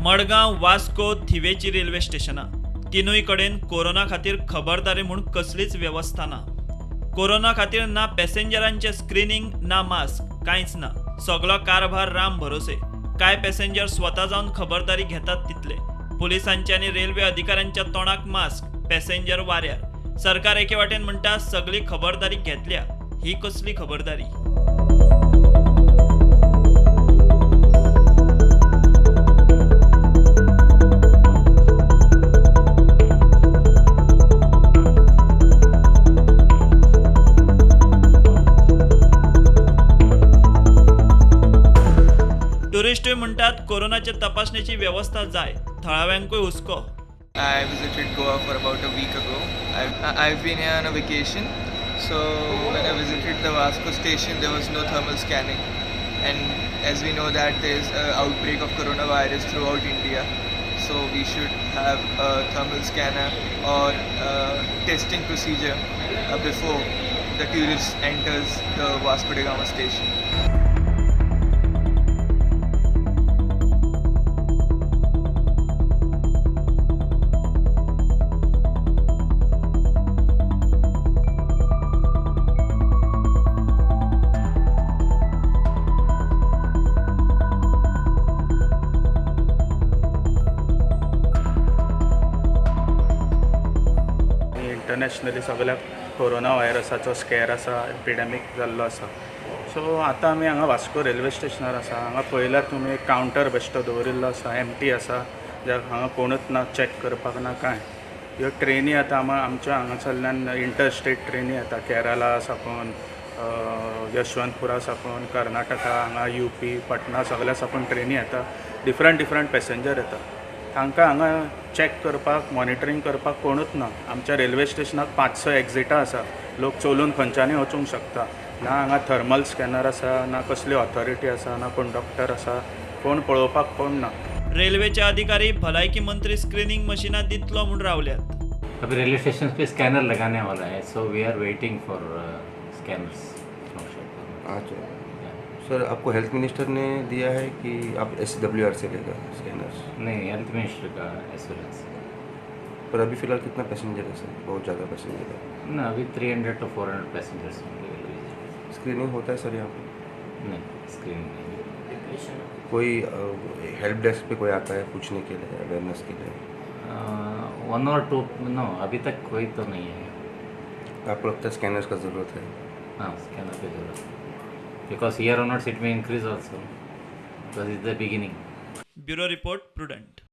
Madgaon, Vasco, थिवेची railway स्टेशनां तिनूय कडेन corona खातीर खबरदारी म्हूण कसलीच वेवस्था ना. कोरोना खातीर ना पॅसेंजरांचें स्क्रिनींग, ना मास्क, कांयच ना. सगलो कारभार राम भरोसे. कांय पॅसेंजर स्वता जावन खबरदारी घेतात तितले. पुलिसांच्या आनी रेल्वे अधिकाऱ्यांच्या तोंडाक मास्क, पॅसेंजर वाऱ्यार. सरकार एके वाटेन म्हणटा सगली खबरदारी घेतल्या, ही कसली खबरदारी? टुरिस्टूय म्हणटात कोरोनाचे तपासणेची वेवस्था जाय. थळाव्यांकूय हुस्को. I visited Goa for about a week ago. I've been here on a vacation. So when I visited the Vasco station, there was no thermal scanning. And as we know that there's an outbreak of coronavirus throughout India. So we should have a thermal scanner or a testing procedure before the tourist enters the Vasco da Gama station. Internationally सगळ्याक corona व्हायरसाचो स्कॅर आसा, एपिडेमीक जाल्लो आसा. So आतां आमी हांगा Vasco railway स्टेशनार आसा. हांगा पळयल्यार तुमी एक कावंटर बेश्टो दवरिल्लो आसा, एमटी आसा, ज्या हांगा कोणूच ना चॅक करपाक ना कांय. ह्यो ट्रेनी आतां आमच्या हांगासरल्यान इंटर स्टेट ट्रेनी येता, केरला साकून, यशवंतपुरा साकून, कर्नाटका, हांगा यूपी, पटना सगळ्या साकून ट्रेनी येता. डिफरंट डिफरंट पॅसेंजर येता. तांकां हांगा चॅक करपाक, मॉनिटरींग करपाक कोणूच ना. आमच्या रेल्वे स्टेशनाक 5-6 एक्झिटां आसा. लोक चलून खंयच्यानूय वचूंक शकता. ना हांगा थर्मल स्कॅनर आसा, ना कसली ऑथॉरिटी आसा, ना कोण डॉक्टर आसा, कोण पळोवपाक कोण ना. रेल्वेचे अधिकारी भलायकी मंत्री स्क्रिनींग मशिनां दितलो म्हूण रावल्यात. अभी रेल्वे स्टेशन पे स्कैनर लगाने वाला है, so we are waiting for scanners. अच्छा सर, आपको हेल्थ मिनिस्टर ने दिया है कि आप SWR से लेगा स्कैनर्स? नहीं, हेल्थ मिनिस्टर का एश्योरेंस. पर अभी फ़िलहाल कितना पैसेंजर है सर? बहुत ज़्यादा पैसेंजर है ना, अभी 300 to 400 passengers होंगे. स्क्रीनिंग होता है सर यहाँ पे? नहीं, स्क्रीनिंग नहीं. कोई हेल्प डेस्क पे कोई आता है पूछने के लिए, अवेयरनेस के लिए? 1 और 2 नो, अभी तक कोई तो नहीं है. आपको लगता है स्कैनर्स का ज़रूरत है? हाँ, स्कैनर की ज़रूरत है. Because here onwards it may increase also, because it's the beginning. Bureau Report, Prudent.